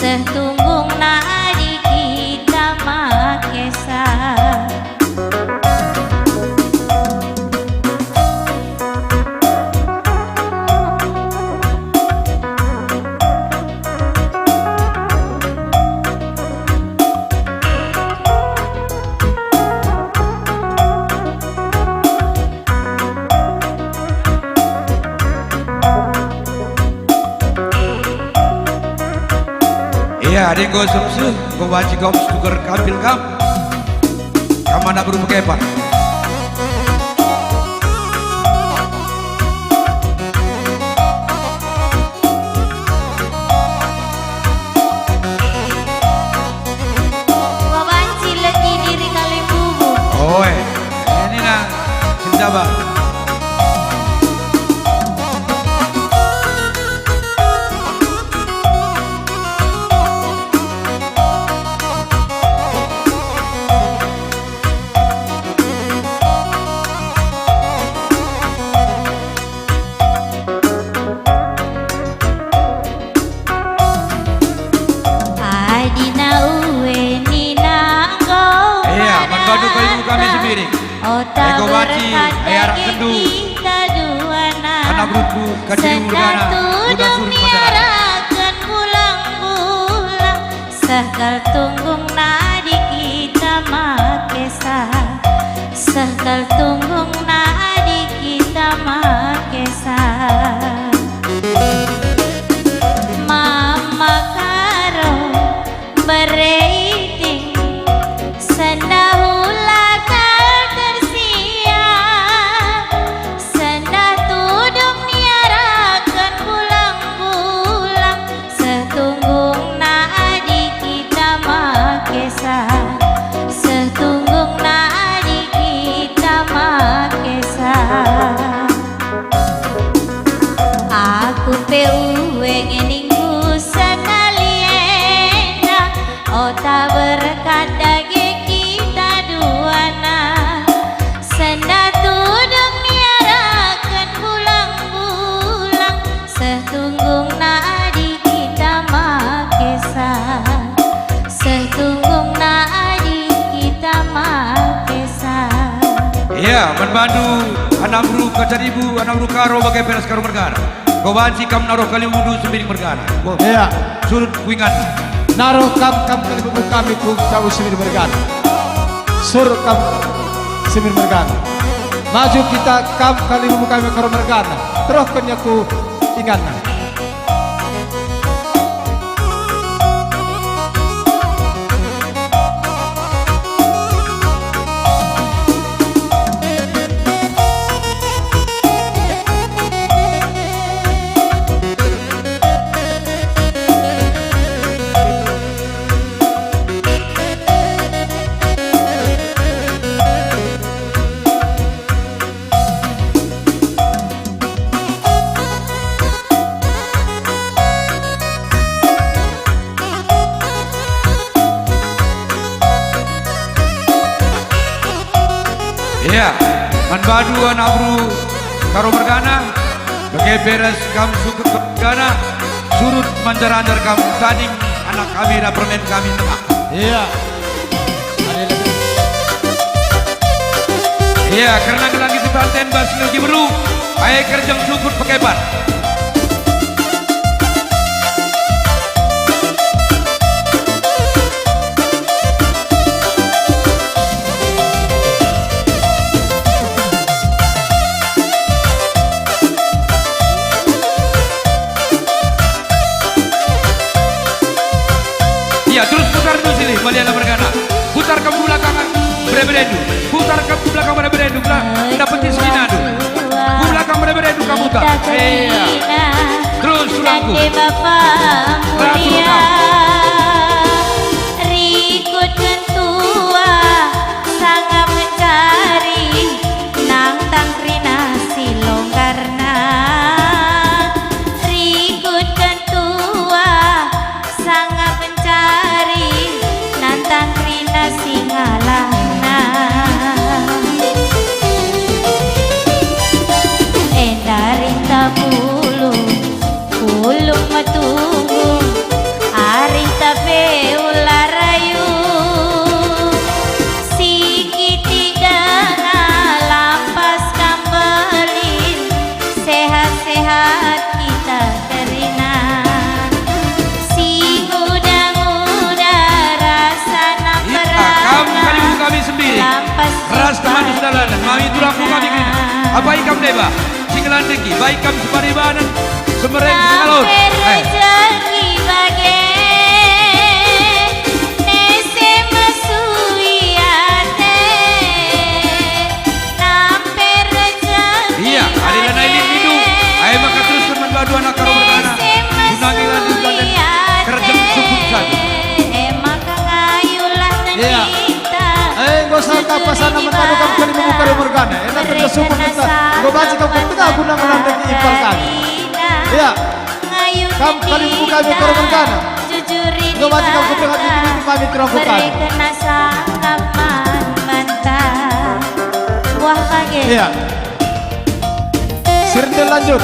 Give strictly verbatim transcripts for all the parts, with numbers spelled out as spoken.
Seh tunggungna adi kita make sah. Iya, adi enggo seh, enggo banci kam setuker kampil kam. Kam anak beru Pekepan. Enggo banci legi diri Kalimbubu. Oe, ini nah, senjaba. Adina ue nina enggo. Iya, man bandu kayu kami sendiri. Ota enggo banci, berkat aya arah dage kendu. Kita duana. Anak beruku, kacili sendah mergana, tudung udah suruh pacaran. Niaraken bulang-bulang. Seh kal tunggungna adi kita make sah, seh kal tunggungna adi kita make sah. Mama Karo bere iting, sendah ula kal tersia, sendah tudung niaraken bulang-bulang. Seh tunggungna adi kita make sah, seh tunggungna adi kita make sah. Aku pe ue nge ningku sekali enda, ota berkat dage kita duana. Sendah tudung niaraken bulang-bulang, seh tunggungna adi kita make sah, seh tunggungna adi kita make sah. Iya, man bandu, anak beru Kacaribu, anak beru Karo, bage pe ras Karo mergana. Enggo banci kam naruh kalimbubu Sembiring mergana. Bo. Iya. Surut ku ingan. Naruh kam, kam kalimbubu kami ku Jabu Sembiring mergana. Surut kam Sembiring mergana. Maju kita kam kalimbubu kami Karo mergana. Teruhken ia ku inganna. Iya, man bandu anak beru Karo mergana, bage pe ras kam Sukut mergana, surut manjar-anjar kam tading anak kami ras permen kami. Iya. Iya, kerna ngelangit panten bas ngelgi beru, ae kerjeng Sukut Pekepan. Iya, terus putar dulu sini, Maliana mergana. Putar kam ku belakang bereberendu. Putar kam ku belakang bereberendu. Belah, dapetin sekinandu. Ku belakang bereberendu kam putar. Iya. Terus, tulangku. Bapa mulia. Rikutken tua sanga mencari nang tangkrina si longgarna. Rikutken tua sanga mencari nang tangkrina si ngalahna. Enda rinta pulung, pulung metunggung, Kami turangku kami kerina. Apai kam deba? Si ngelandeki, baik kam separibanan, semereng, sengalon. Eh. Rejeki bage, nese mesui ate, nampe rejeki. Iya, adi lanai lit nindu, ae maka terusken man badu anak karo mergana. Nese mesui ate. Guna ngilangi beladen kerjeng sukut saja. Iya. Eh, enggo sangka pasana mentadu kam kali membuka rumah mergana. Enak kerja sukut kita. Enggo banci kam ku tengah guna ngelandeki impal kami. Iya. Kam kali membuka rumah mergana. Enggo banci kam ku tengah bikin-bikin kami terangku kami. Iya. Sirende lanjut.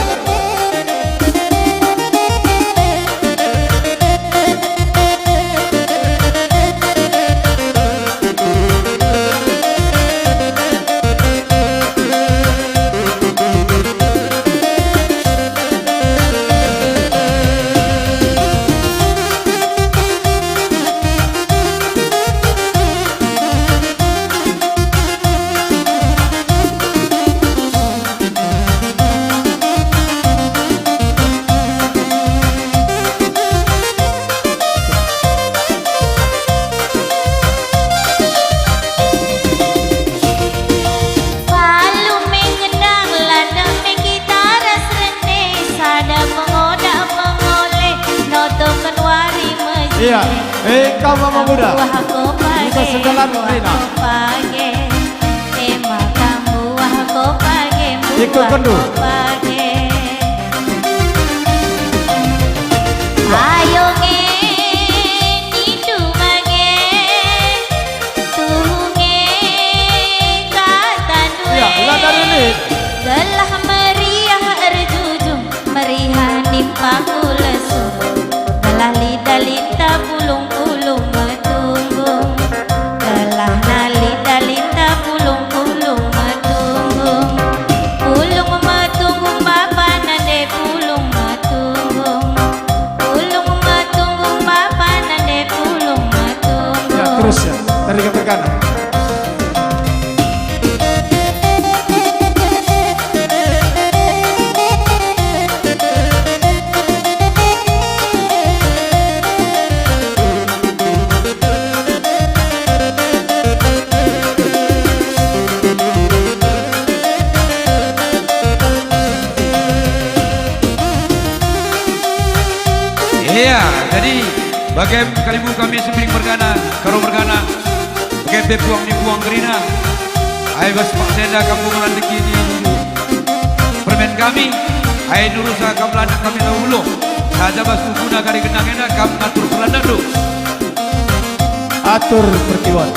Palu me ngendang, lada me kita ras rende, sada pengoda pengole, notoken wari mejile. Iya, eh, kau mama muda. Buah ko page, bisa sejalan, buah Rina. Ko page. Ema kam buah ko page, ikut buah kendu. Ko page. Ayo nge nindu bage, tuhu nge katandu. Iya, e. Gelah meriah erjujung, meriah nimpaku lesu. Gelah lidah-lidah pulung-pulung metunggung. Gelah nalita-lita pulung-pulung metunggung. Pulung metunggung bapa nande pulung metunggung. Pulung metunggung bapa nande pulung metunggung. Ya, terus ya. Tari Kepergana. Iya, jadi bage kalimbubu kami Sembing mergana, Karo mergana, bage pe puang ni puang kerina. Ai bas paksa enda kam ngelandeki permen kami, ai nurusa kam landak kami la ulo. Saja bas guna kari gendang enda kam ngatur perlandandu. Atur pertiwan.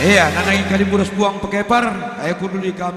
Iya, nandangi kalimbubu ras puang pekepar, ayo kunduli kama.